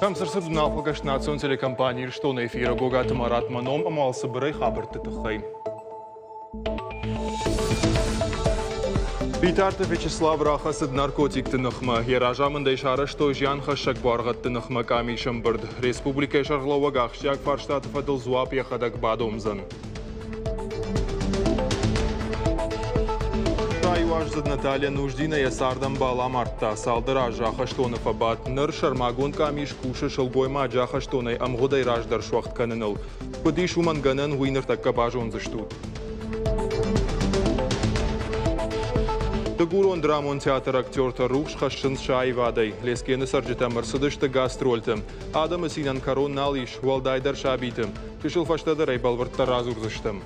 Кӕм цы рцыд, нал фӕкӕс национ телекомпани Ирыстоны эфиры Гогаты Марат мӕ ном ӕмӕ цыбырӕй хабӕртты тыххӕй. Битарты Вячеслав рахӕцыд наркотикты ныхмӕ. Йӕ разамындӕй сарӕзтой зианхӕссӕг буаргъӕдты ныхмӕ къамис ӕмбырд. Республикӕйы сӕргълӕууӕг ахсджиаг фарстаты фӕдыл дзуапп йӕхӕдӕг бадомдзӕн. Иуаздзыд Наталья Нуждина йӕ цардӕмбал амардта. Цалдӕр азы ахӕстоны фӕбадт. Ныр сӕрмагонд къамис кусы сылгоймаджы ахӕстонӕй ӕмгъуыдӕй раздӕр суӕгъд кӕныныл. Куыд ис уымӕн гӕнӕн, уый ныртӕккӕ базондзыстут. Дыгурон драмон театры актертӕ рухс хӕссынц сӕ аивадӕй. Лескены цӕрджытӕм ӕрцыдысты гастрольты. Адӕмы цинӕн кӕрон нал ис, уӕлдайдӕр сабиты. Чысыл фӕстӕдӕр ӕй бӕлвырддӕр радзурдзыстӕм.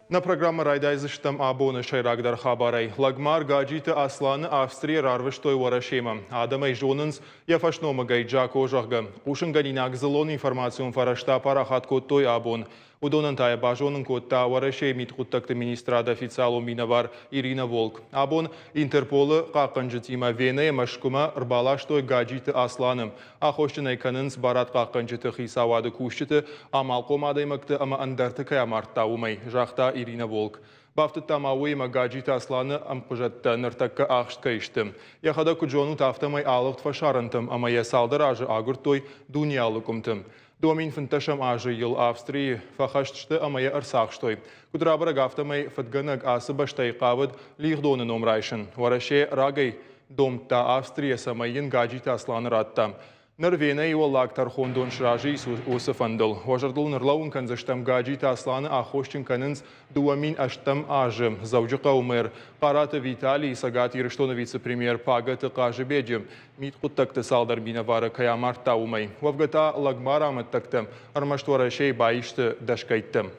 Нӕ программӕ райдайдзыстӕм абоны сӕйрагдӕр хабарӕй. Лӕгмар Гаджиты Асланы Австрийӕ рарвыстой Уӕрӕсемӕ. Адӕм ӕй зонынц йӕ фӕсномыгӕй Джако, зӕгъгӕ. Хъусынгӕнинаг дзыллон информацион фӕрӕзтӕ апарахат кодтой абон. Уыдонӕн та йӕ базонын кодта Уӕрӕсейы мидхъуыддӕгты министрады официалон минӕвар Ирина Волк. Абон Интерполы хъахъхъӕнджытимӕ Венӕйӕ Мӕскуымӕ ӕрбаластой Гаджиты Асланы. Аххосджын ӕй кӕнынц барадхъахъхъӕнджыты хицауады кусджыты, амалхъом адӕймӕгты ӕмӕ ӕндӕрты кӕй амардта, уымӕй, загъта Ирина Волк. Бафтыдта ма уыимӕ Гаджиты Асланы ӕмхъуызӕттӕ ныртӕккӕ ахст кӕй сты. Йӕхӕдӕг куыд зонут, афтӕмӕй алыгъд фӕсарӕнтӕм ӕмӕ йӕ цалдӕр азы агуырдтой дунейы алы къуымты. Домин фынддӕсӕм азы йыл Австрийы фӕхӕст сты ӕмӕ йӕ ӕрцахстой. Куыд рабӕрӕг, афтӕмӕй фыдгӕнӕг ацы бӕстӕйы хъавыд лигъдоны ном райсын. Уӕрӕсе рагӕй домдта Австрийӕ, цӕмӕй йын Гаджиты Асланы радта. Ныр Венӕйы уӕллаг тӕрхондон сразы ис уыцы фӕндыл. Уӕ зӕрдыл ныллӕууын кӕндзыстӕм, Гаджиты Асланы аххосджын кӕнынц 2008 азы Дзӕуджыхъӕуы мэр Хъараты Виталий, Цӕгат Ирыстоны вице-премьер Пагӕты Хъазыбеджы мидхъуыддӕгты цалдӕр минӕвары кӕй амардта, уымӕй. Уӕвгӕ та лӕгмар амӕттӕгтӕ ӕрмӕст Уӕрӕсейы баисты дӕсгӕйттӕ.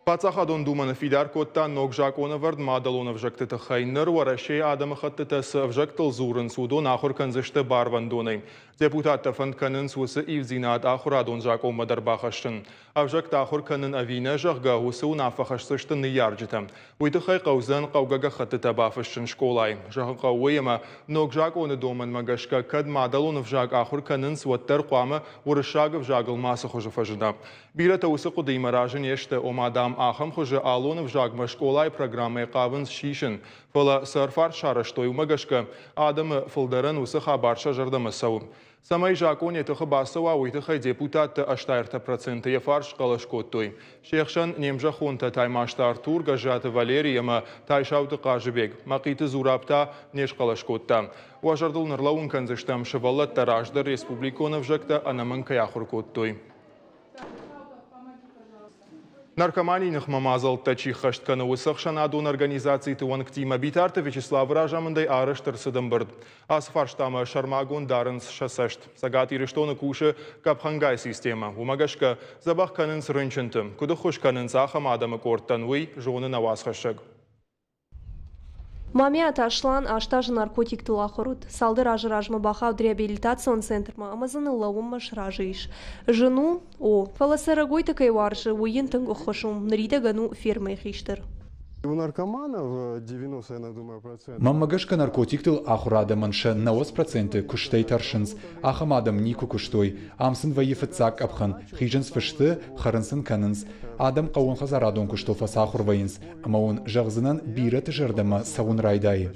Паддзахадон Думӕ ныффидар кодта ног закъонӕвӕрд мадӕлон ӕвзӕгты тыххӕй. Ныр Уӕрӕсейы адӕмыхӕттытӕ цы ӕвзӕгтыл дзурынц, уыдон ахуыр кӕндзысты барвӕндонӕй. Депутаттӕ фӕнд кӕнынц уыцы ивддзинад ахуырадон закъонмӕ дӕр бахӕссын. Ӕвзӕгтӕ ахуыр кӕнын ӕви нӕ, зӕгъгӕ, уыцы уынаффӕ хӕсдзысты ныййарджытӕ. Уый тыххӕй хъӕудзӕн хъӕугӕ гӕххӕттытӕ бафыссын скъолайы. Зӕгъын хъӕуы уый, ӕмӕ ног закъоны домӕнмӕ гӕсгӕ кӕд мадӕлон ӕвзаг ахуыр кӕнынц, уӕддӕр хъуамӕ уырыссаг ӕвзагыл мацы хуызы фӕзына. Бирӕтӕ уыцы хъуыдыимӕ разы не сты, ома, дам, ахӕм хуызы аллон ӕвзагмӕ скъолайы программӕйы хъавынц сисын. Фӕлӕ цы ӕрфарст сарӕзтой, уымӕ гӕсгӕ адӕмы фылдӕрӕн уыцы хабар сӕ зӕрдӕмӕ цӕуы. Цӕмӕй закъон йӕ тыхы бацӕуа, уый тыххӕй депутатты 83% йӕ фарс схъӕлӕс кодтой. Се хсӕн не мзӕххонтӕ Таймазты Артур, Гӕззаты Валерий ӕмӕ Тайсауты Хъазыбег. Мӕхъиты Зураб та не схъӕлӕс кодта. Уӕ зӕрдыл ныллӕууын кӕндзыстӕм, сывӕллӕттӕ раздӕр республикон ӕвзӕгтӕ ӕнӕмӕнг кӕй ахуыр кодтой. Наркоманийы ныхмӕ мадзӕлттӕ чи ххӕст кӕны, уыцы ӕхсӕнадон организациты уӕнгтимӕ Битарты Вячеславы разамындӕй арӕзт ӕрцыд ӕмбырд. Ацы фарстамӕ сӕрмагонд дарынц сӕ цӕст. Цӕгат Ирыстоны кусы къӕпхӕнгай системӕ. Уымӕ гӕсгӕ дзӕбӕх кӕнынц рынчынты. Куыд ӕххуыс кӕнынц ахӕм адӕмы къордтӕн, уый зоны нӕ уацхӕссӕг. Мамиаты Аслан 8 азы наркотиктыл ахуыр уыд. Цалдӕр азы размӕ бахауд реабилитацион центрмӕ ӕмӕ дзы ныллӕууынмӕ сразы ис. Зын у? О, фӕлӕ цӕрӕгойты кӕй уарзы, уый йын тынг ӕххуыс у. Ныридӕгӕн у фермӕйы хистӕр. У наркоманов 90, я думаю, процентов. Мӕнмӕ гӕсгӕ наркотиктыл ахуыр адӕмӕн сӕ 90% куыстӕй тӕрсынц. Ахӕм адӕм никуы куыстой. Ам сын вӕййы фыццаг къӕпхӕн, хизынц фысты, хӕрын сын кӕнынц. Адӕм хъӕууонхӕдзарадон куыстыл фӕцахуыр вӕййынц, ӕмӕ уын зӕгъдзынӕн, бирӕты зӕрдӕмӕ цӕуын райдайы.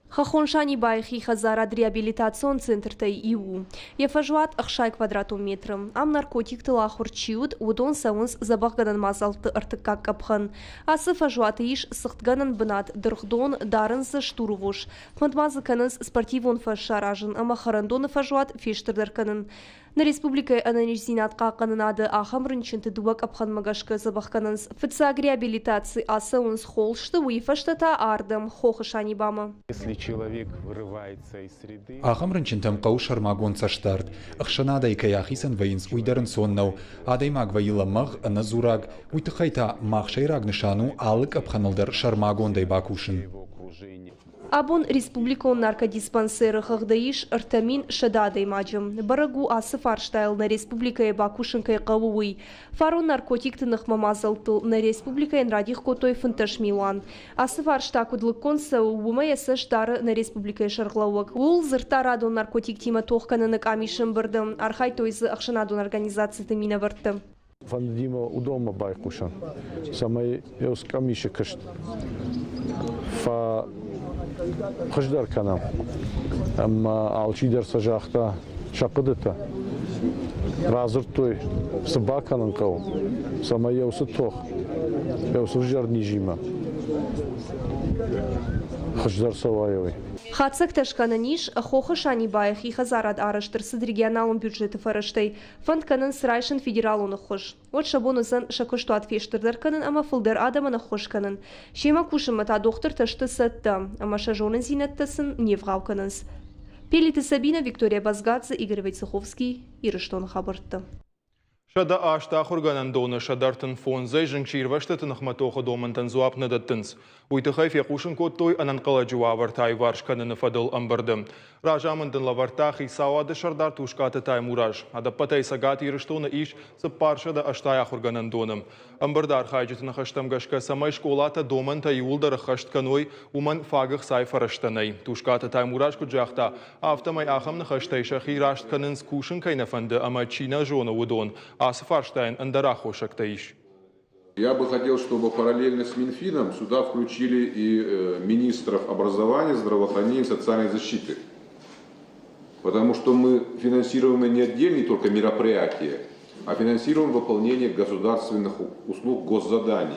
Хӕххон Санибайы хи хӕдзарад реабилитацион центртӕй иу у. Йӕ фӕзуат 60 квадратон метры. Ам наркотиктыл ахуыр чи уыд, уыдон цӕуынц дзӕбӕхгӕнӕн мадзӕлтты ӕртыккаг къӕпхӕн. Ацы фӕзуаты ис цыхтгӕнӕн бынат, дыргъдон, дарынц дзы стурвос. Фӕнд ма дзы кӕнынц спортивон фӕз саразын ӕмӕ хӕрӕндоны фӕзуат фестырдӕр кӕнын. Нӕ республикӕйы ӕнӕниздзинад хъахъхъӕнынады ахӕм рынчынты дыууӕ къӕпхӕнмӕ гӕсгӕ дзӕбӕх кӕнынц. Фыццаг реабилитаци ацӕуынц Холсты, уый фӕстӕ та ардӕм, Хохы Санибамӕ. Ахӕм рынчынтӕм хъӕуы сӕрмагонд цӕстдард. Ӕхсӕнадӕй кӕй ахицӕн вӕййынц, уый дӕр ӕнцон нӕу. Адӕймаг вӕййы лӕмӕгъ, ӕнӕдзурӕг. Уый тыххӕй та мах сӕйраг нысан у алы къӕпхӕныл дӕр сӕрмагондӕй бакусын. Абон республикон наркодиспансеры хыгъды ис 3100 адӕймаджы. Бӕрӕг у, ацы фарстайыл нӕ республикӕйы бакусын кӕй хъӕуы, уый. Фарон наркотикты ныхмӕ мадзӕлттыл нӕ республикӕйӕн радих кодтой 15 милуан. Ацы фарста куыд лыггонд цӕуы, уымӕ йӕ цӕст дары нӕ республикӕйы сӕргълӕууӕг. Ууыл дзырдта радон наркотиктимӕ тох кӕныны къамисы ӕмбырды. Архайдтой дзы ӕхсӕнадон организациты минӕвӕрттӕ. Фӕндыди мӕ уыдонмӕ байхъусын, цӕмӕй къамисы куыст фӕхуыздӕр кӕнӕм. Ӕмӕ алчидӕр сӕ загъта сӕ хъуыдытӕ. Радзырдтой, цы бакӕнын хъӕуы, цӕмӕй йӕ уыцы тох, йӕ уыцы взӕр низимӕ хуыздӕр цӕуа, уый. Хатдзӕгтӕ скӕнӕн ис, Хохы Санибайы хи хӕдзарад арӕзт ӕрцыд регионалон бюджеты фӕрӕзтӕй. Фӕнд кӕнынц райсын федералон ӕххуыс. Уӕд сӕ бон уыдзӕн сӕ куыстуат фестырдӕр кӕнын ӕмӕ фылдӕр адӕмӕн ӕххуыс кӕнын. Семӕ кусынмӕ та дохтыртӕ сты цӕттӕ, ӕмӕ сӕ зонындзинӕдтӕ сын не вгъау кӕнынц. Пелиты Сабина, Виктория Базгадзе, Игорь Войцеховский, Ирыстоны хабӕрттӕ. 108 ахуыргӕнӕндоны 135-ӕй зынгсирвӕзтыты ныхмӕ тохы домӕнтӕн дзуапп нӕ дӕттынц. Уый тыххӕй фехъусын кодтой ӕнӕнхъӕлӕджы уавӕртӕ аиуварс кӕныны фӕдыл ӕмбырды. Разамынд ын лӕвӕрдта хицауады сӕрдар Тускъаты Таймураз. Ӕдӕппӕтӕй Цӕгат Ирыстоны ис 480 ахуыргӕнӕндоны. Ӕмбырды архайджыты ныхӕстӕм гӕсгӕ, цӕмӕй скъолатӕ домӕнтӕ иууылдӕр ӕххӕст кӕной, уымӕн фаг ӕхцайы фӕрӕзтӕ нӕй. Тускъаты Таймураз куыд загъта, афтӕмӕй ахӕм ныхӕстӕй сӕхи раст кӕнынц, кусын кӕй нӕ фӕнды ӕмӕ чи нӕ зоны, уыдон. Ацы фарстайӕн ӕндӕр аххосӕгтӕ ис. Я бы хотел, чтобы параллельно с Минфином сюда включили и министров образования, здравоохранения и социальной защиты. Потому что мы финансируем не отдельные только мероприятия, а финансируем выполнение государственных услуг, госзаданий.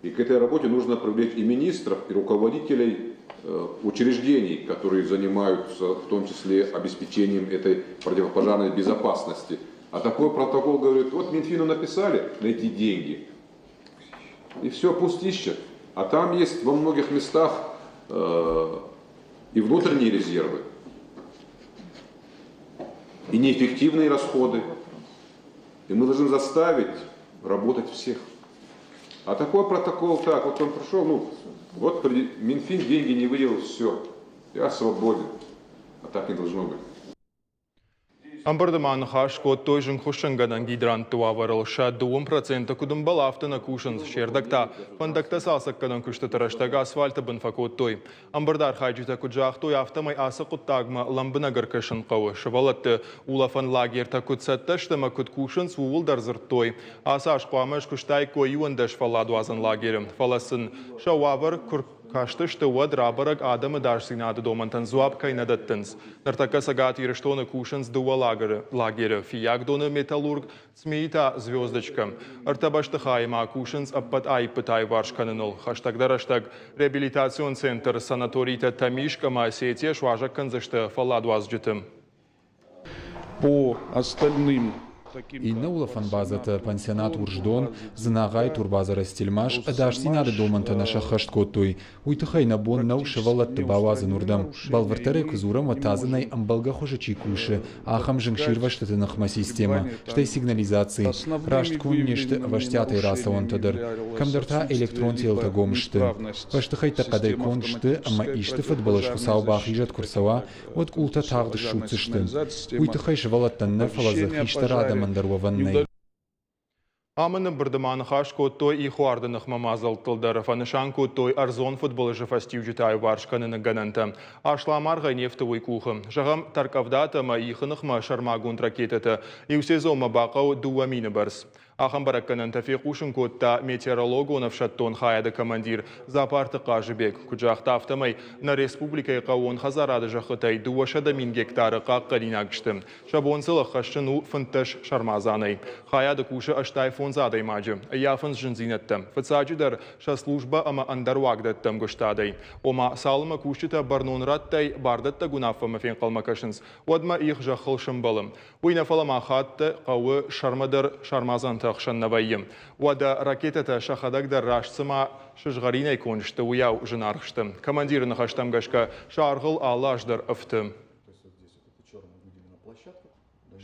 И к этой работе нужно привлечь и министров, и руководителей учреждений, которые занимаются в том числе обеспечением этой противопожарной безопасности. А такой протокол говорит, вот Минфину написали найти деньги, и все, пусть ищет. А там есть во многих местах и внутренние резервы, и неэффективные расходы. И мы должны заставить работать всех. А такой протокол, так, вот он пришел, ну, вот Минфин деньги не выделил, все, я свободен. А так не должно быть. Ӕмбырды ма ныхас кодтой зынгхуыссынгӕнӕн гидрантты уавӕрыл. Сӕ 2% куыд ӕмбӕлы, афтӕ нӕ кусынц. Се рдӕг та фӕндӕгтӕ цалцӕггӕнӕн куыстыты рӕстӕг асфальты бын фӕкодтой. Ӕмбырды архайджытӕ куыд загътой, афтӕмӕй ацы хъуыддагмӕ лӕмбынӕг ӕркӕсын хъӕуы. Сывӕллӕтты улӕфӕн лагертӕ куыд цӕттӕ сты ӕмӕ куыд кусынц, ууыл дӕр дзырдтой. Ацы аз хъуамӕ скуыстаиккой 11 фӕлладуадзӕн лагеры. Фӕлӕ сын сӕ уавӕр куы кастысты, уӕд рабӕрӕг, адӕмы ӕдасдзинады домӕнтӕн дзуапп кӕй нӕ дӕттынц. Ныртӕккӕ Цӕгат Ирыстоны кусынц дыууӕ лагеры: Фыййагдоны «Металлург», Цмийы та «Звездочка». Ӕртӕ бӕстыхайы ма кусынц ӕппӕт аиппытӕ аиуварс кӕныныл. Хӕстӕгдӕр рӕстӕг реабилитацион центр, санаторитӕ Тӕмискъ ӕмӕ Осетия суазӕг кӕндзысты фӕлладуадзджыты. По остальным Иннӕ улӕфӕн базӕтӕ пансионат Урсдон, Дзынагъайы турбазӕ Ростельмаш ӕдасдзинады домӕнтӕ нӕ сӕххӕст кодтой. Уый тыххӕй нӕ бон нӕу сывӕллӕтты бауадзын уырдӕм. Бӕлвырддӕрӕй куы дзурӕм, уӕд та дзы нӕй ӕмбӕлгӕ хуызы чи кусы, ахӕм зынгсирвӕзтыты ныхмӕ системӕ, стӕй сигнализаци. Раст конд не сты ӕвӕстиатӕй рацӕуӕнтӕ дӕр. Кӕмдӕр та электрон телтӕ гом сты. Бӕстыхӕйттӕ хъӕдӕй конд сты ӕмӕ исты фыдбылыз Хуыцау бахизӕд куы рцӕуа, уӕд къултӕ тагъд ссудздзысты. Уый тыххӕй сывӕллӕттӕн нӕ, фӕлӕ дзы хистӕр адӕмӕн дӕр уӕвӕн нӕй. Амыны ӕмбырды ма ныхас кодтой ихуарды ныхмӕ мадзӕлттыл дӕр, фӕнысан кодтой ӕрдзон фыдбылызы фӕстиуджытӕ аиуварс кӕныны гӕнӕнтӕ. Аслам аргъӕй не фты уый къухы. Зӕгъӕм, тӕрккъӕвдатӕ ӕмӕ ихы ныхмӕ сӕрмагонд ракетӕтӕ иу сезонмӕ бахъӕуы 2000 бӕрц. Ахӕм бӕрӕггӕнӕнтӕ фехъусын кодта метеорологон ӕфсӕддон хайады командир Дзапарты Хъазыбег. Куыд загъта, афтӕмӕй нӕ республикӕйы хъӕууон хӕдзарады зӕххытӕй 200 000 гектары хъахъхъӕнинаг сты. Сӕ бон сыл ӕххӕссын у 15 сармадзанӕй. Хайады кусы 85 адӕймаджы. Ӕййафынц зындзинӕдтӕ. Фыццаджыдӕр сӕ службӕ ӕмӕ ӕндӕр уагдӕтты ӕмгуыстадӕй. Ома, цалынмӕ кусджытӕ бӕрнон рӕттӕй бардӕттӕг уынаффӕмӕ фенхъӕлмӕ кӕсынц, уӕдмӕ их зӕххыл сӕмбӕлы. Уый нӕ фӕлӕ ма хатт хъӕуы сӕрмӕ дӕр сармадзантӕ ӕхсӕн нӕ вӕййы. Уӕдӕ ракетӕтӕ сӕхӕдӕг дӕр раст цыма сызгъӕринӕй конд сты, уыйау зынаргъ сты. Командиры ныхӕстӕм гӕсгӕ сӕ аргъыл алы аз дӕр ӕфты.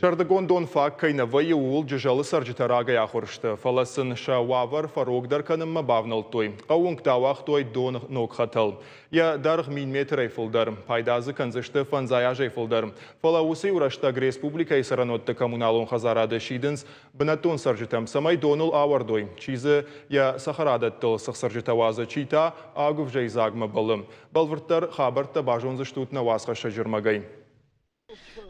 Сӕрдыгон дон фаг кӕй нӕ вӕййы, ууыл Джызӕлы цӕрджытӕ рагӕй ахуыр сты, фӕлӕ сын сӕ уавӕр фӕрогдӕр кӕнынмӕ бавнӕлдтой. Хъӕууынгты ауагътой доны ног хӕтӕл. Йӕ дӕргъ 1000 метрӕй фылдӕр. Пайда дзы кӕндзысты 50 азӕй фылдӕр. Фӕлӕ уыцы иу рӕстӕг республикӕйы цӕрӕнуӕтты коммуналон хӕдзарады сидынц бынӕттон цӕрджытӕм, цӕмӕй доныл ауӕрдой. Чи дзы йӕ цӕхӕрадӕттыл цыхцырджытӕ уадзы, чи та агуывзӕйы дзагмӕ бӕллы. Бӕлвырддӕр хабӕрттӕ базондзыстут нӕ уацхӕссӕджы ӕрмӕгӕй.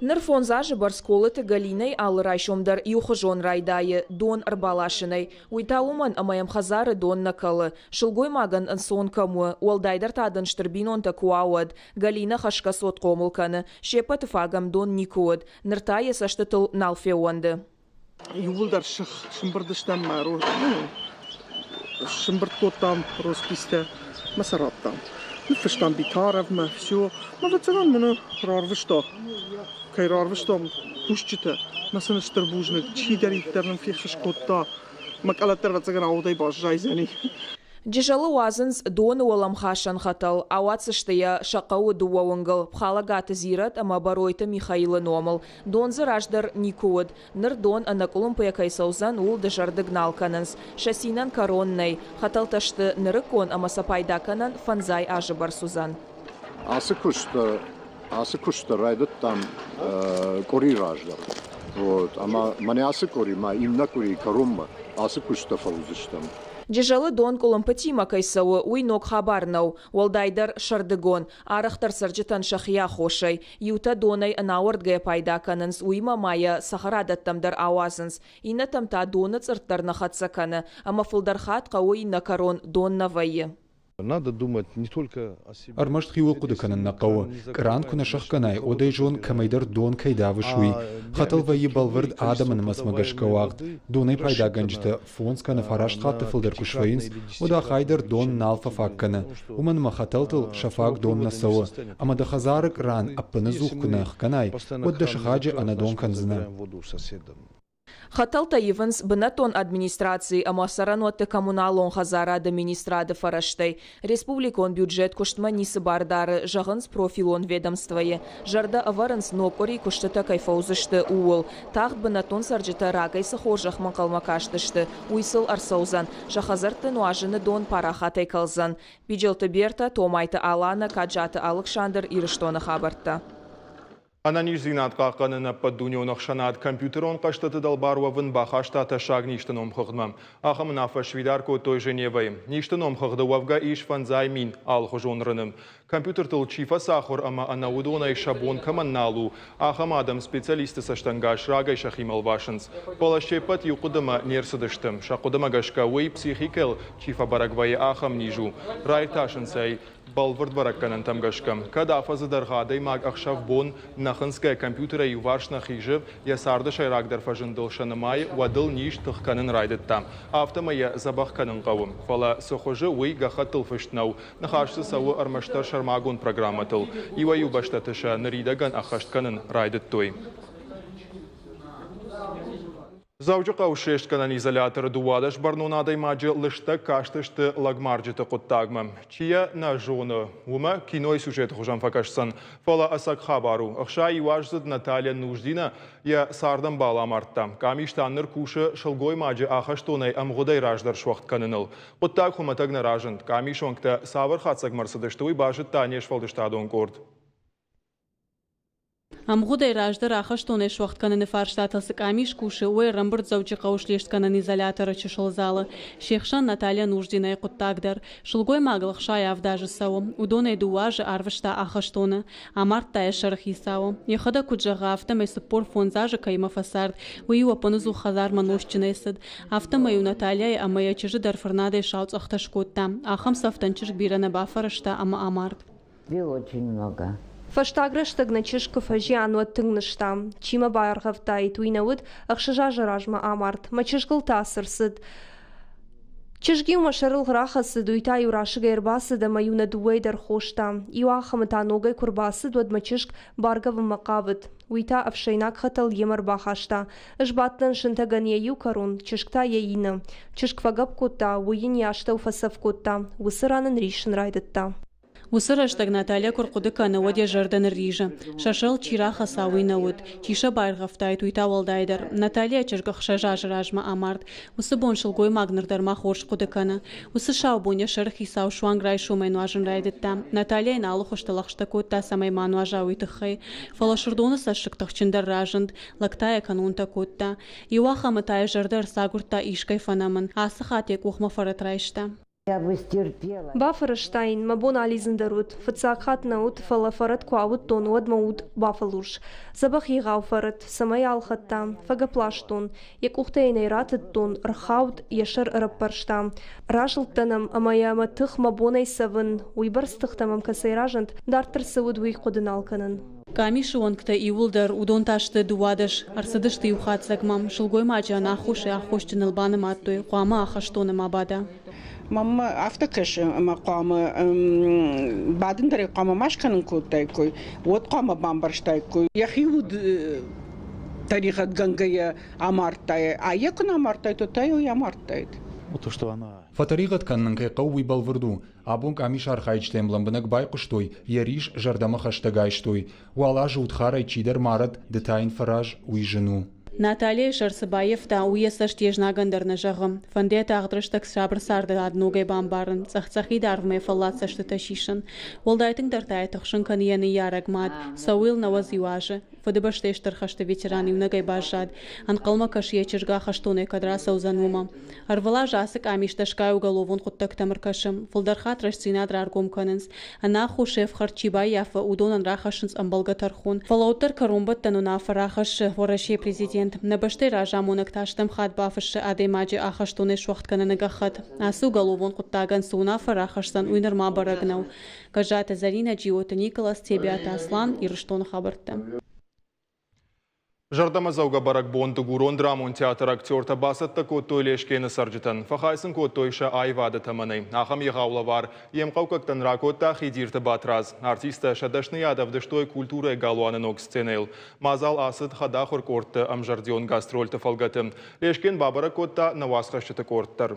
Ныр 5 азы бӕрц Колыты Галинӕйы алы райсом дӕр иухуызон райдайы дон ӕрбаласынӕй. Уый та уымӕн, ӕмӕ йӕм хӕдзары дон нӕ кӕлы. Сылгоймагӕн ӕнцон кӕм у, уӕлдайдӕр та дын стыр бинонтӕ куы уа, уӕд. Галинӕ хӕсгӕ цот хъомыл кӕны. Се ппӕты фаг ӕм дон никуы уыд. Ныр та йӕ цӕстытыл нал феууӕнды. Иууылдӕр сых сымбырд стӕм мӕ сымбырд кодтам роспистӕ мӕ сӕ радтам. Ныффыстам Битаровмӕ, все. Ӕвӕццӕгӕн мын рарвыста, кӕй рарвыстам кусджытӕ, мӕ сын стыр бузныг, чидӕриддӕр нын феххуыс кодта. Мӕ къӕлӕт дӕр ӕвӕццӕгӕн аудӕй баззайдзӕни. Джызӕлы уадзынц доны уӕлӕмхасӕн хӕтӕл. Ауадздзысты йӕ сӕ хъӕуы дыууӕ уынгыл Пхалӕгаты Дзирӕт ӕмӕ Бӕройты Михаилы номыл. Дон дзы раздӕр никуы уыд. Ныр дон ӕнӕкъуылымпыйӕ кӕй цӕудзӕн, ууыл дызӕрдыг нал кӕнынц. Сӕ цинӕн кӕрон нӕй. Хӕтӕлтӕ сты нырыккон ӕмӕ сӕ пайда кӕнӕн 50 азы бӕрц уыдзӕн. Ацы куысты райдыдтам къуыри раздӕр. Вот. Ӕмӕ мӕнӕ ацы къуыри ма иннӕ къуырийы кӕронмӕ ацы куысттӕ фӕуыдзыстӕм. Джызӕлы дон къуылымпытимӕ кӕй цӕуы, уый ног хабар нӕу. Уӕлдайдӕр сӕрдыгон. Арӕхдӕр цӕрджытӕн сӕхи аххосӕй. Иутӕ донӕй ӕнауӕрдгӕйӕ пайда кӕнынц, уыимӕ ма йӕ цӕхӕрадӕттӕм дӕр ауадзынц. Иннӕтӕм та доны цъыртт дӕр нӕ хӕццӕ кӕны. Ӕмӕ фылдӕр хатт хъӕуы иннӕ кӕрон дон нӕ вӕййы. Надо думать не только о себе. Ӕрмӕст хиуыл хъуыды кӕнын нӕ хъӕуы. Къран куы нӕ сӕхгӕнай, уӕд ӕй зон, кӕмӕйдӕр дон кӕй давыс, уый. Хӕтӕл вӕййы бӕлвырд адӕмы нымӕцмӕ гӕсгӕ уагъд. Донӕй пайдагӕнджытӕ 5 кӕнӕ 9 хатты фылдӕр куы свӕййынц, уӕд ахай дӕр дон нал фӕфаг кӕны. Уымӕн ӕмӕ хӕтӕлтыл сӕ фаг дон нӕ цӕуы. Ӕмӕ дӕ хӕдзары къран ӕппыныдзух куы нӕ ӕхгӕнай, уӕд дӕ сыхаджы ӕнӕдон кӕндзынӕ. Хӕтӕлтӕ ивынц бынӕттон администрацийы ӕмӕ цӕрӕнуӕтты коммуналон хӕдзарады министрады фӕрӕзтӕй. Республикон бюджет куыстмӕ ницы бар дары, зӕгъынц профилон ведомствойы. Зӕрдӕ ӕвӕрынц, ног къуыри куыстытӕ кӕй фӕуыдзысты, ууыл. Тагъд бынӕттон цӕрджытӕ рагӕй цы хорзӕхмӕ ӕнхъӕлмӕ кастысты, уый сыл ӕрцӕудзӕн. Сӕ хӕдзӕртты нуазыны дон парахатӕй кӕлдзӕн. Биджелты Бертӕ, Томайты Алана, Каджаты Алыксандр, Ирыстоны хабӕрттӕ. Ӕнӕниздзинад хъахъхъӕныны ӕппӕтдунеон ӕхсӕнад компьютерон хъӕзтыты дӕлбар уӕвын бахаста тӕссаг низты номхыгъдмӕ. Ахӕм уынаффӕ сфидар кодтой Женевӕйы. Низты номхыгъды уӕвгӕ ис 50 000 алыхуызон рыны. Компьютертыл чи фӕцахуыр ӕмӕ ӕнӕ уыдонӕй сӕ бон кӕмӕн нал у, ахӕм адӕм специалистты цӕстӕнгас рагӕй сӕхимӕ ӕлвасынц. Фӕлӕ се ппӕт иу хъуыдымӕ не рцыдысты. Сӕ хъуыдымӕ гӕсгӕ уый психикӕйыл чи фӕбӕрӕг вӕййы, ахӕм низ у. Раиртасынц ӕй бӕлвырд бӕрӕггӕнӕнтӕм гӕсгӕ. Кӕд афӕдзы дӕргъы адӕймаг ӕхсӕв-бон нӕ хынцгӕ компьютерӕй иуварс нӕ хизы, йӕ царды сӕйрагдӕр фӕзындыл сӕ нымайы, уӕд ыл низ тых кӕнын райдыдта. Афтӕмӕй йӕ дзӕбӕх кӕнын хъӕуы. Фӕлӕ цы хуызы, уый гӕххӕттыл фыст нӕу. Ныхас дзы цӕуы ӕрмӕстдӕр сӕрмагонд программӕтыл. Иуӕй-иу бӕстӕты сӕ ныридӕгӕн ӕххӕст кӕнын райдыдтой. Дзӕуджыхъӕуы слестгӕнӕн изоляторы 12 бӕрнон адӕймаджы лыстӕг кастысты лӕгмарджыты хъуыддагмӕ. Чи йӕ нӕ зоны, уымӕ кинойы сюжеты хуызӕн фӕкӕсдзӕн. Фӕлӕ ӕцӕг хабар у. 61-аздзыд Наталья Нуждина йӕ цардӕмбал амардта. Къамис та ныр кусы сылгоймаджы ахӕстонӕй ӕмгъуыдӕй раздӕр суӕгъд кӕныныл. Хъуыддаг хуымӕтӕг нӕ разынд. Къамисы уӕнгтӕ цавӕр хатдзӕгмӕ ӕрцыдысты, уый базыдта не сфӕлдыстадон къорд. Ӕмгъуыдӕй раздӕр ахӕстонӕй суӕгъд кӕныны фарстатыл цы къамис кусы, уый ӕрӕмбырд Дзӕуджыхъӕуы слестгӕнӕн изоляторы чысыл залы. Се хсӕн Наталья Нуждинайы хъуыддаг дӕр. Сылгоймагыл 67 азы цӕуы. Уыдонӕй 2 азы арвыста ахӕстоны. Амардта йӕ сӕрыхицауы. Йӕхӕдӕг куыд зӕгъы, афтӕмӕй 45 азы кӕимӕ фӕцард, уый-иу ӕппыныдзух хӕдзармӕ нозтджынӕй цыд. Афтӕмӕй-иу Натальяйы ӕмӕ йӕ чызджы дӕр фырнадӕй сауцъӕхтӕ скодта. Ахӕм цӕфтӕн чызг бирӕ нӕ бафӕрӕзта ӕмӕ амард. Пил очень много. Фӕстаг рӕстӕг нӕ чызг куы фӕзиан, уӕд тынг нызта. Чи мӕ баргъӕвтаид, уый нӕ уыд, 6 азы размӕ амард. Мӕ чызгыл та цы рцыд? Чызг-иу мӕ сӕрыл рахӕцыд, уый та-иу расыгӕй ӕрбацыд ӕмӕ-иу нӕ дыууӕйы дӕр хоста. Иу ахӕмы та ногӕй куы рбацыд, уӕд мӕ чызг баргӕвынмӕ хъавыд. Уый та ӕфсӕйнаг хӕтӕл йемӕ ӕрбахаста. Ӕз бадтӕн сынтӕгӕн йӕ иу кӕрон, чызг та йӕ иннӕ. Чызг фӕгӕпп кодта, уый йын йӕ астӕу фӕцӕф кодта. Уыцы ран ын риссын райдыдта. Уыцы рӕстӕг Наталья куы рхъуыды кӕны, уӕд йӕ зӕрдӕ нырризы. Сӕ сӕрыл чи рахӕца, уый нӕ уыд. Чи сӕ баиргъӕвтаид, уый та уӕлдайдӕр. Натальяйы чызг 6 азы размӕ амард. Уыцы бон сылгоймаг ныр дӕр ма хорз хъуыды кӕны. Уыцы сау бон йӕ сӕрыхицау суанг райсомӕй нуазын райдыдта. Наталья йын алыхуызты лӕгъстӕ кодта, цӕмӕй ма нуаза, уый тыххӕй. Фӕлӕ Сырдоны цӕссыг тыхджындӕр разынд, лӕг та йӕ кӕнонтӕ кодта. Иуахӕмы та йӕ зӕрдӕ ӕрцагуырдта искӕй фӕнӕмын. Ацы хатт йӕ къухмӕ фӕрӕт райста. Бафӕрӕзтаин, мӕ бон алидзын дӕр уыд. Фыццаг хатт нӕ уыд, фӕлӕ фӕрӕт куы ауыдтон, уӕд мӕ уд бафӕлурс. Дзӕбӕх егъау фӕрӕт, цӕмӕй ӕлхӕдта. Фӕгӕпп ластон. Йӕ къухтӕ йын ӕй ратыдтон, ӕрхауд, йӕ сӕр ӕрӕппӕрста. Разылдтӕн ӕм ӕмӕ йӕ мӕ тых мӕ бонӕй цӕвын. Уыйбӕрц тыхтӕ мӕм кӕцӕй разынд, дарддӕр цы уыд, уый хъуыды нал кӕнын. Къамисы уӕнгтӕ иууылдӕр, уыдон та сты 12, ӕрцыдысты иу хатдзӕгмӕ. Сылгоймаджы ӕнаххосӕй аххосджыныл банымадтой, хъуамӕ ахӕстоны ма бада. Мӕнмӕ афтӕ кӕсы, ӕмӕ хъуамӕ бадын дӕр хъуамӕ ма скӕнын кодтаиккой, уӕд хъуамӕ бамбӕрстаиккой. Йӕхи уд тӕригъӕдгӕнгӕйӕ амардтай, а йӕ куы нӕ амардтаид, уӕд та йӕ амардтаид. Фӕтӕригъӕд кӕнын кӕй хъӕуы, уый бӕлвырд у. Абон къамис архайджытӕм лӕмбынӕг байхъуыстой, йӕ рис зӕрдӕмӕ хӕстӕг айстой. Уал азы удхарӕй чидӕр марӕд, ды та йын фӕраз, уый зын у. Натальяйы сӕр цы баййӕфта, уый йӕ цӕст йе знагӕн дӕр нӕ зӕгъы. Фӕнды йӕ тагъд рӕстӕг сабыр царды ад ногӕй бамбарын, цъӕх-цъӕхид арвмӕ йӕ фӕллад цӕстытӕ сисын. Уӕлдай тынгдӕр та йӕ тыхсын кӕны йӕ ныййарӕг мад, цӕуы йыл 91 азы. Фыдыбӕстӕйы Стыр хӕсты ветеран иунӕгӕй баззад. Ӕнхъӕлмӕ кӕсы йӕ чызг ахӕстонӕй кӕд рацӕудзӕн, уымӕ. Ӕрвылаз ацы къамис дӕсгай уголовон хъуыддӕгтӕм ӕркӕсы. Фылдӕр хатт рӕстдзинад раргом кӕнынц. Ӕнаххосӕй ӕфхӕрд чи баййафы, уыдонӕн рахӕссынц ӕмбӕлгӕ тӕрхон. Фӕлӕ уӕддӕр кӕронбӕттӕн уынаффӕ рахӕссы Уӕрӕсейы президент. Нӕ бӕстӕйы разамонӕг та стӕм хатт бафыссы адӕймаджы ахӕстонӕй суӕгъд кӕныны гӕххӕтт. Ацы уголовон хъуыддагӕн цы уынаффӕ рахӕсдзӕн, уый нырма бӕрӕг нӕу. Гӕззаты Зӕринӕ, Джиоты Николас, Тебиаты Аслан, Ирыстоны хабӕрттӕ. Зӕрдӕмӕдзӕугӕ бӕрӕгбон Дыгурон драмон театры актертӕ бацӕттӕ кодтой Лескены цӕрджытӕн. Фӕхай сын кодтой сӕ аивады тӕмӕнӕй. Ахӕм егъау лӕвар йе мхъӕуккӕгтӕн ракодта Хидирты Батрадз. Артисттӕ сӕ дӕсныйад ӕвдыстой культурӕйы галуаны ног сценӕйыл. Мадзал ацыд хӕдахуыр къордты ӕмзӕрдион гастрольты фӕлгӕты. Лескен бабӕрӕг кодта нӕ уацхӕсджыты къорд дӕр.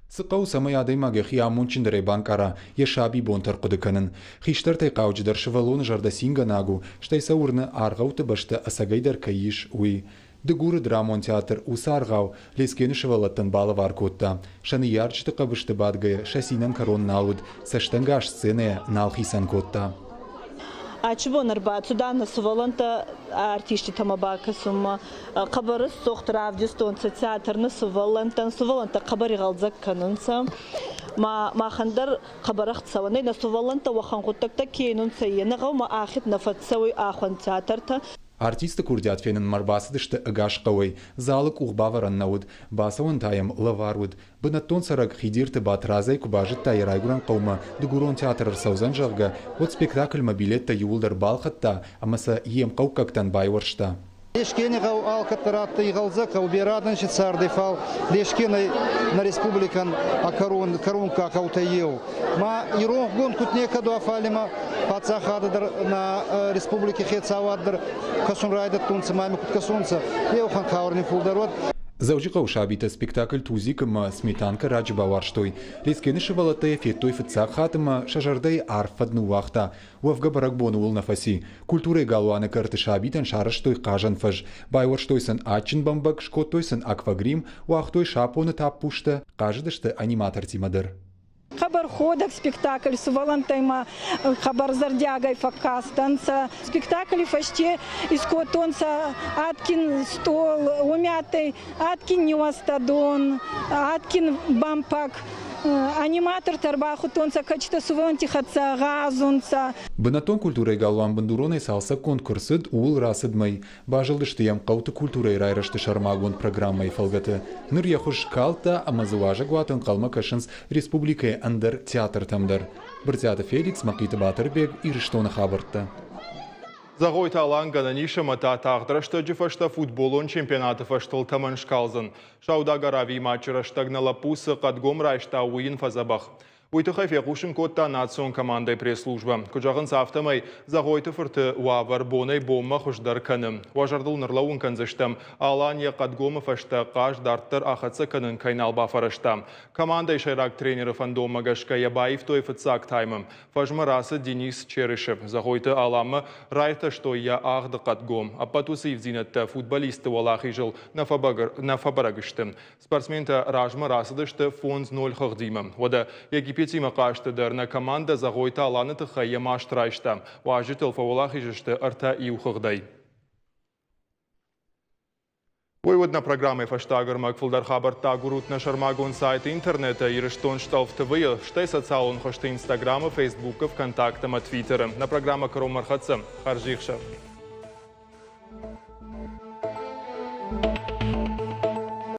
Цы хъӕуы, цӕмӕй адӕймаг йӕхи амондджындӕрӕй банкъара, йӕ сабибонтӕ ӕрхъуыды кӕнын. Хистӕртӕй хъауджыдӕр сывӕллоны зӕрдӕ цингӕнаг у, стӕй сӕ уырны, аргъӕутты бӕстӕ ӕцӕгӕйдӕр кӕй ис, уый. Дыгуры драмон театр уыцы аргъау Лескены сывӕллӕттӕн балӕвар кодта. Сӕ ныййарджыты хъӕбысты бадгӕйӕ сӕ цинӕн кӕрон нал уыд, цӕстӕнгас сценӕйӕ нал хицӕн кодта. Ачи бон ӕрбацудан сувӕллӕнттӕ артиститӕмӕ бакӕсунмӕ. Хъӕбӕр исцохт равдистонцӕ театрни сувӕллӕнттӕн. Сувӕллӕнттӕ хъӕбӕр игъӕлдзӕг кӕнунцӕ. Ма махӕн дӕр хъӕбӕр ӕхцӕуӕн ӕй, нӕ сувӕллӕнттӕ уӕхӕн гъуддӕгтӕ ке нунцӕ, е нӕ гъӕумӕ ахид нӕ фӕццӕуй ахуӕн театртӕ. Артисты курдиат фенынмӕ ӕрбацыдысты ӕгас хъӕуӕй. Залы къух бавӕрӕн нӕ уыд. Бацӕуӕн та йӕм лӕвар уыд. Бынӕттон цӕрӕг Хидирты Батрадзӕй куы базыдта йӕ райгуырӕн хъӕумӕ Дыгурон театр ӕрцӕудзӕн, зӕгъгӕ, уӕд спектакльмӕ билеттӕ иууылдӕр балхӕдта ӕмӕ сӕ йе мхъӕуккӕгтӕн байуӕрста. Лескени гъӕу алкӕддӕр адтӕй игъӕлдзӕг гъӕу, берӕ адӕн си цардӕй, фал Лескен ӕй нӕ республикӕн кӕронккаг гъӕутӕй еу. Ма иронхгонд куд некӕд уа, фал имӕ паддзахадӕ дӕр нӕ республики хецауад дӕр кӕсун райдӕдтонцӕ, ма имӕ куд кӕсонцӕ, еуӕхӕн хабар нин фулдӕр уӕд. Дзӕуджыхъӕуы сабитӕ спектакль «Тузик» ӕмӕ «Сметанка» раджы бауарзтой. Лескены сывӕллӕттӕ йӕ федтой фыццаг хатт ӕмӕ сӕ зӕрдӕйы арф фӕд ныууагъта. Уӕвгӕ бӕрӕгбон ууыл нӕ фӕци. Культурӕйы галуаны кӕрты сабитӕн сарӕзтой хъазӕн фӕз. Байуӕрстой сын адджын бӕмбӕг, скодтой сын аквагрим, уагътой сапоны таппузтӕ, хъазыдысты аниматортимӕ дӕр. Хъӕбӕр ходӕг спектакль сувӕллӕнттӕй ма хъӕбӕр зӕрдиагӕй фӕккастӕнцӕ. Спектакли фӕсте искодтонцӕ адгин стъол, уоми адтӕй адгин ниуӕзтӕдон, адгин бӕмпӕг. Аниматортӕ ӕрбахудтонцӕ, кӕчитӕ сувӕллӕнтти хӕццӕ гъазунцӕ. Бынӕттон культурӕйы галуан бындуронӕй цалцӕггонд куы рцыд, ууыл рацыд мӕй. Базылдысты йӕм хъӕуты культурӕйы райрӕзты сӕрмагонд программӕйы фӕлгӕты. Ныр йӕ хуыз скалдта ӕмӕ дзы уазӕгуаты ӕнхъӕлмӕ кӕсынц республикӕйы ӕндӕр театртӕм дӕр. Брытъиаты Феликс, Мӕхъиты Батырбег, Ирыстоны хабӕрттӕ. Зӕгъойты Алан гӕнӕн ис ӕмӕ та тагъд рӕстӕджы фӕстӕ футболон чемпионаты фӕзтыл тӕмӕн скалдзӕн. Саудаг Аравийы матчы рӕстӕг нӕ лӕппу цы хъӕдгом райста, уый йын фӕдзӕбӕх. Уый тыххӕй фехъусын кодта национ командӕйы пресс-службӕ. Куыд зӕгъынц, афтӕмӕй Зӕгъойты фырты уавӕр бонӕй-бонмӕ хуыздӕр кӕны. Уӕ зӕрдыл нырлӕууын кӕндзыстӕм, Алан йӕ хъӕдгомы фӕстӕ хъазт дарддӕр ахӕццӕ кӕнын кӕй нал бафӕрӕзта. Командӕйы сӕйраг тренеры фӕндонмӕ гӕсгӕ йӕ баивтой фыццаг таймы. Фӕзмӕ рацыд Денис Черышев. Зӕгъойты Аламмӕ раиртӕстой йӕ агъды хъӕдгом. Ӕппӕт уыцы ивддзинӕдтӕ футболистты уӕлахизыл нӕ фӕбӕрӕг сты. Спортсментӕ размӕ рацыдысты 5-0 хыгъдимӕ. Уӕдӕ Египетимӕ хъазты дӕр нӕ командӕ Зӕгъойты Аланы тыххӕй йӕ маст райста. Уазджытыл фӕуӕлахиз сты 3-1 хыгъдӕй. Уый уыд нӕ программӕйы фӕстаг ӕрмӕг. Фылдӕр хабӕрттӕ агурут нӕ сӕрмагонд сайты интернеты Ирыстон стъӕлф ТВ-йы, стӕй социалон хызты Инстаграмы, Фейсбукы, ВКонтакте ӕмӕ Твиттеры. Нӕ программӕ кӕронмӕ ӕрхӕццӕ. Хӕрзихсӕв!